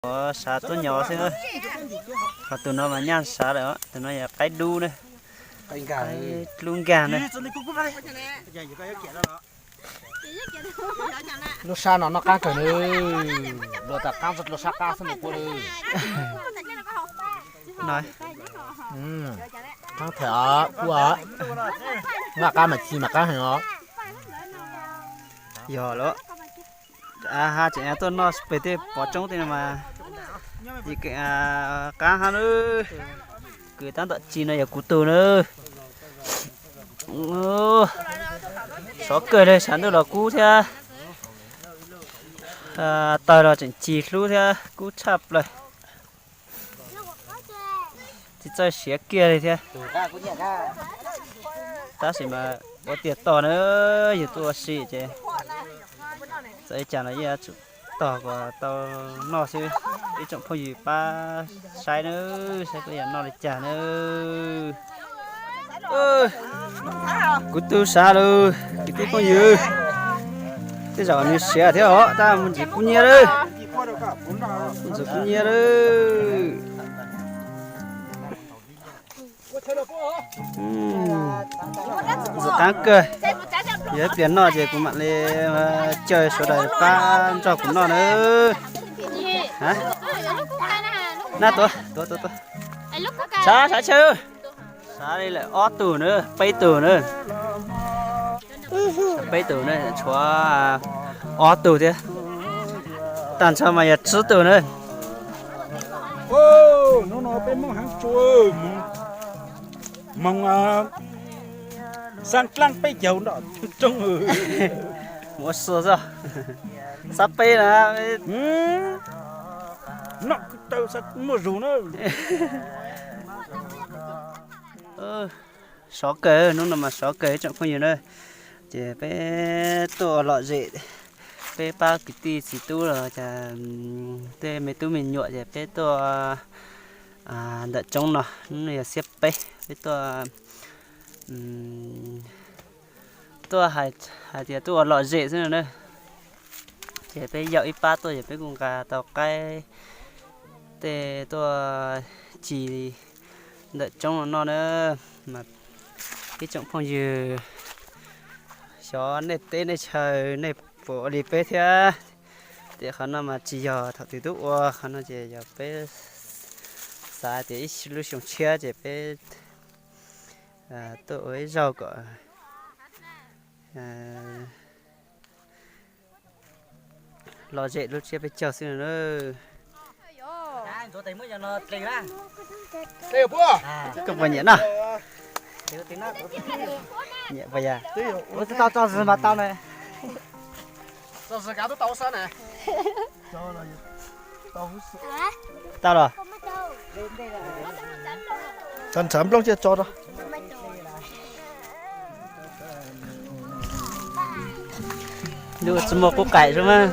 Sav tuaj nyob xwb. Ho tus no mas nyaj sav lawm, tus no yog qaib dub na. Qaib dub nkag na. Lub sab no noj qaab kawg na, luag tas qaab, lub sab qaab xwb nws quaj lawm. Qaab tham kuj noj qaab mas ci mas qaab heev os. Yog lawm, ha tseem tuaj noj pem tej pov tsoob tej no mas, qaab hab na. Kws tab tom ci no yog kuv tug na. Sov kawg li, sav ntuj los kub thiab, tawg los tseem ci hlub thiab kub tshaj plaws. Tsis txawj siav kiag li thiab. Tab sis mas ua tiag tog na, yus tuaj ua si ces txawm li cas los yeej yuav tsum tog kom tau noj xwb. Ib tsoom phooj ywg pab saib na, saib puas yog noj li cas na. Kuv tug sav lawm kwv tij phooj ywg. Tej zaum nws siav thiab os, tab mus ntxiv kuv nyiaj lawm. Mus ntxiv kuv nyiaj lawm. Ntxim qab kawg. Yog ib pliag noj ces kuv mam li caw sawv daws pab nrog kuv noj na. Na tuav, tuav, tuav, tuav. Sav, sav chaw. Sav li lawm ob tug na, peb tug na. Peb tug na, tshuav ob tug thiab. Tag nrho mas yog tsib tug na. Hnub no peb Moob Haav Tsua moog xaa dlaab peb caug nrog roob. Mus ua si xwb, xab peb na. Noj taw muaj zug na. Sov kawg, hnub no mas sov kawg ib tsoom phooj ywg na. Ces peb tuaj ua lom zem, peb pab kwv tij txiv tub los cas, tej me tub me nyuam ces peb tuaj ntawm roob no, hnub no yog xiab peb, peb tuaj, tuaj hais tias tuaj ua lom zem xwb no na. Ces peb yaum ib pab tuaj ces peb kuj nqa tau qaib tej tuaj ci ntawm roob no noj na. Mas ib tsoom phooj ywg, xyov nej teb nej chaw nej puas ua li peb thiab. Ces qhov no mas tsis yog thaum twg twb ua, qhov no ces yog peb xav tias ib lub xyoo tshiab ces peb tuaj ua ib zaug kom lom zem lub tsiab peb caug xwb no na. Koj puas nyiam noj? Nyiam puas yog? Tsis tau tso zis mas tau na. Tau los? Txav nrhav nplooj cia tso rau. Tsis muaj qub qaim xwb mas.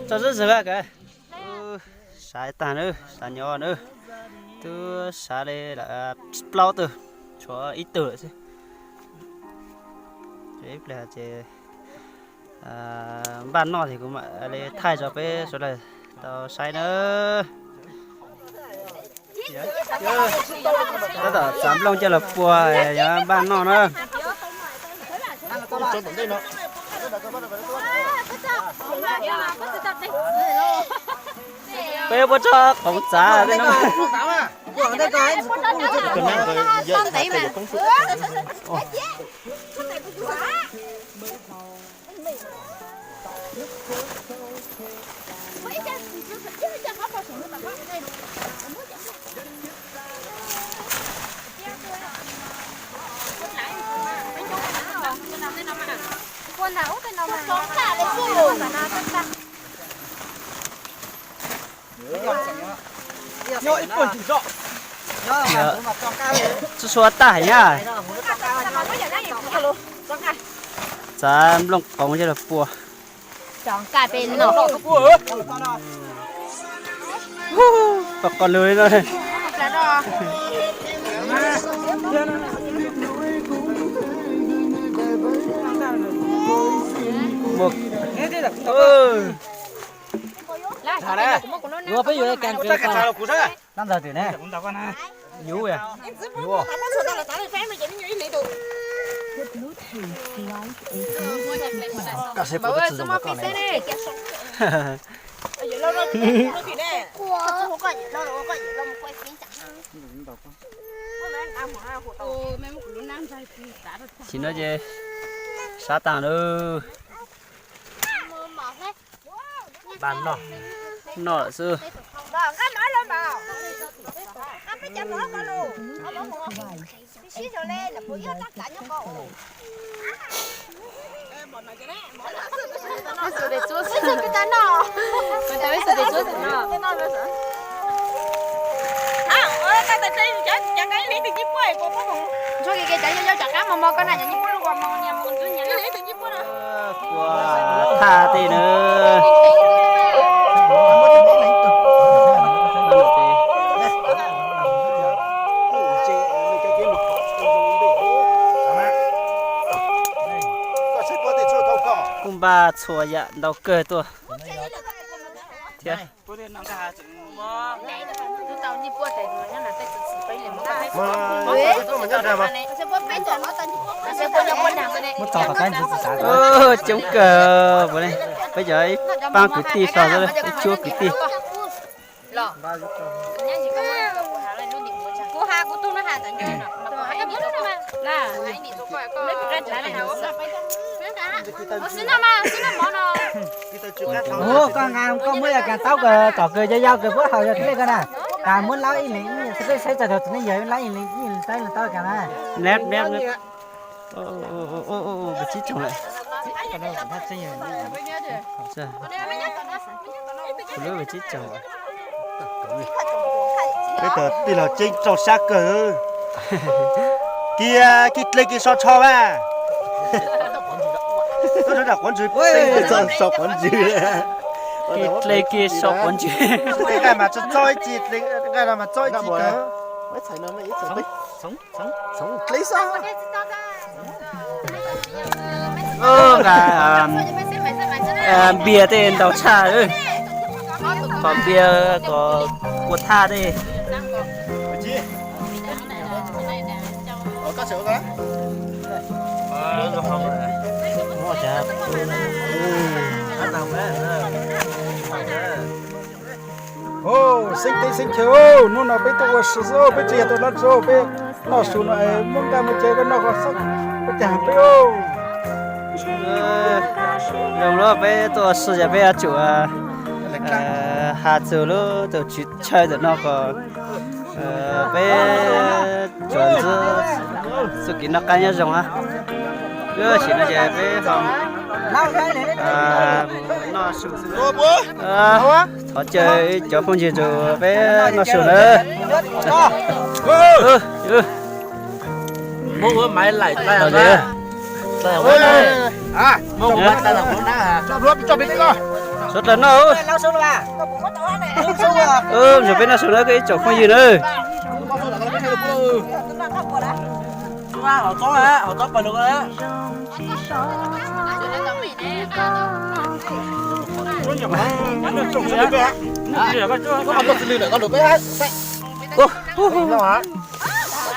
Tso zog zog kawg. Sav tag na, sav nyob na. Twb sav li lawm plaub tug, tshuav ib tug lawm xwb. Ib pliag ces npaj noj ces kuv mam li thaij rau peb sawv daws tau saib na. Tab tom txav nplooj coj los pua, yuav npaj noj na. Peb puab tso qoov txav tej no. Tsuj sua tag heev na. Txav nplooj qoov coj los pua. Qos qos lug li no. Peb yuav nab ntawd twm ne. Yuav. Sim no ces sab tas lawm. Noj xwb. Kua thaj tej na. Kuj npaj txhua yam ntau kawg tuaj thiab. Muab tso tom qab ntxiv txiv xav. Coob kawg, peb cov ib paab kwv tij so xwb, ib cuab kwv tij. Ua koj nqa koj muab yog kaas taub kawg tom kawg yau yau kawg puab haus yog tib leej koj na. Kaas muab laub ib leeg ib, peb saib txog thaum txiv neej yawg laub ib leeg ib leeg saib leej taub kaas na. Neb neb. Tsib tsoom lawm. Kuv lub tsib tsoom. Peb tug tij laug ceeb rau sab kawg. Kiag kib dle kiag so tsho mas. Quav ntsis, so quav ntsis. Kib dle kiag so quav ntsis. Dle nqaij mas txo ib ce, dle nqaij no mas txo ib ce kawg. Nqa npias tej ntau tshaj, qhov npias kom kua thaj tej. Xeeb teb xeeb chaw, hnub no peb tuaj ua si xwb, peb tsis yog tuaj noj tsi, peb noj su no es muab nqaij muab cawv koj noj ko xwb, peb cas peb. Zoo lub peb tuaj ua si ces peb yuav tsum has txug lub tus tswv chaw ntawm no kom peb tsuas ntxub txuj kev noj qab nyob zoo na. Tam sim no ces peb ho noj su xwb. Thov caw cov phooj ywg tus peb noj su na. Suav dlawg noj. Mus peb noj su na, ib tsoom phooj ywg na.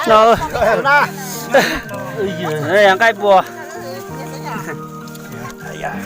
No, nqaij puas. Yuav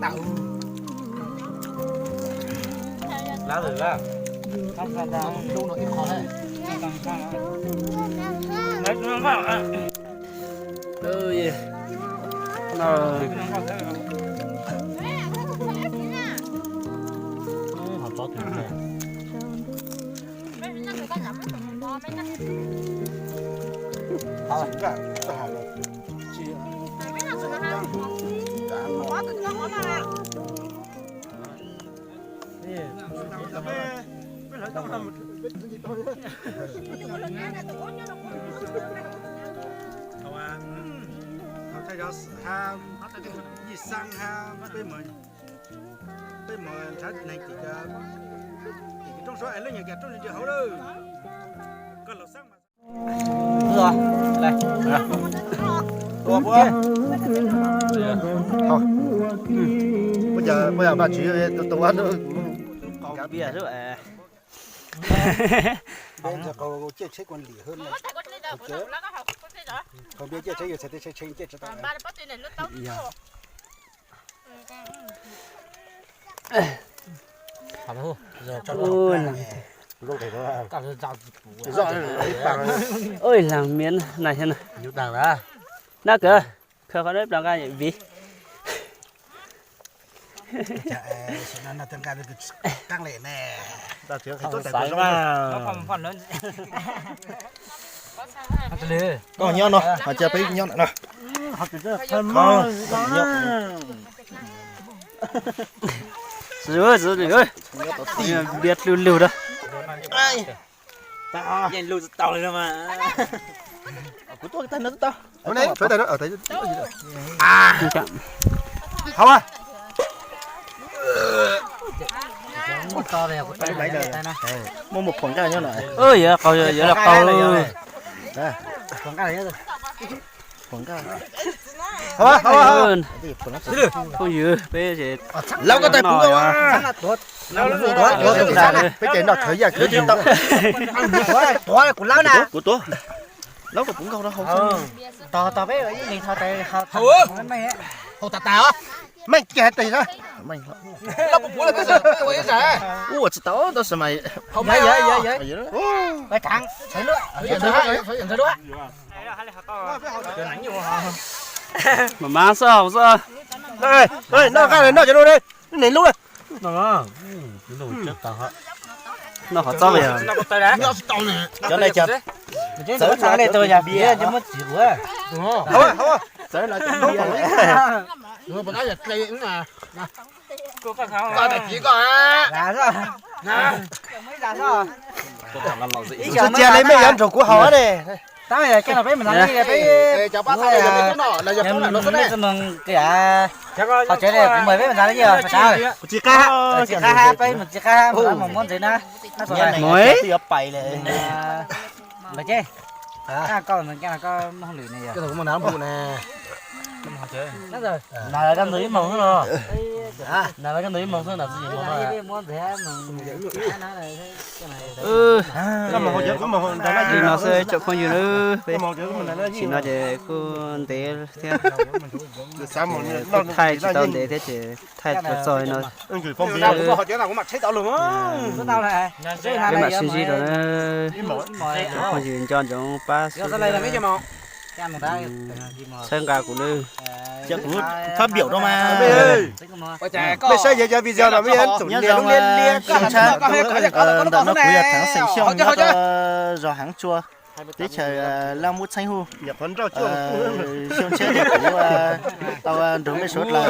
tau. Ui, no. Thov zov xwm hab, yij xab hab, peb mus nrhav neeg tim, tim rooj suab es lub nyuag kas rooj ntsia hauv lawm. Koj laus xab mas. Ua cas Vaj Tswv tus tus ua lub qau npias xwb es. Qhov npias ciaj tsheb yuav txhais tes tshee tshee ciaj tsis tau. Oj, laag miab na, na kawg, khaws qhov no ib plag nqa viv. Koj nyob no, hos cia peb nyob no. Npias lug lug rau. Yeej lug tsis tau li no mas. Kuv tuaj tag no tau. Hauv a. Muaj mus phuam nqaj nyob no. Yuav qau, yuav qau. Phooj ywg, peb ces, peb ces noj khawv yaj khawv tsis tau. Kuv tuav, laub koj puv nkaug rau hauv. Meej kiag hais tias, ua tsis tau tab sis mas, mas mas xwb xwb. Noj qab noj cov lub, neb lub. Noj qhov txob. Cov ne, txawv le tus yog bias, muab txiv ua. Txawv los cov bias. Cia li mej yuav nrog kuv haus ne. Tab yog koj los peb mus ntag, peb mus tsis qab, peb mus tsis qab, mus muab ntxiv na. Mus, twb yuav pais lawm. Koj mus hauj lwm ne yog? Nas koj ntawd ib moos xwb no. Nas koj ntawd ib moos xwb, nas tsis yog moos no. Li no xwb tsoom phooj ywg na, peb tsim no ces kuj ntev thiab, kuj thaij tsis tau ntev thiab ces thaij txog txog no. Peb mam sib ntsib rau na, tsoom phooj ywg nco ntsoov pab txhawb nqa kuv na. Kuv fab npiaum rau mas. Mej saib yog cov video no mej yuav tsum nias lub liab liab ntawm no, kuv yog Theev Xeem Xyooj nyob rau zos Haav Tsua, teb chaws Laj Mub Txheeb Huj. Xyoo tshiab ces kuv tau nrog mej suav dlawg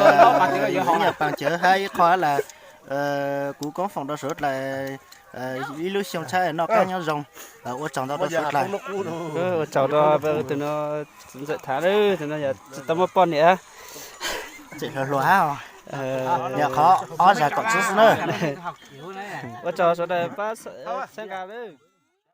ib nyuag paas cawv hab ib qho las kuv koob foom rau suav dlawg ib lub xyoo tshiab noj qab nyob zoo. Ua tsaug ntau rau suav dlawg. Ua tsaug rau tus no, Ntxawm Thav, tus no yog tsis tau muaj poj niam. Tseem hluas hluas hab. Yog qhov ob zag kaum tsib xwb na. Ua tsaug sawv daws pab txhawb nqa lawm.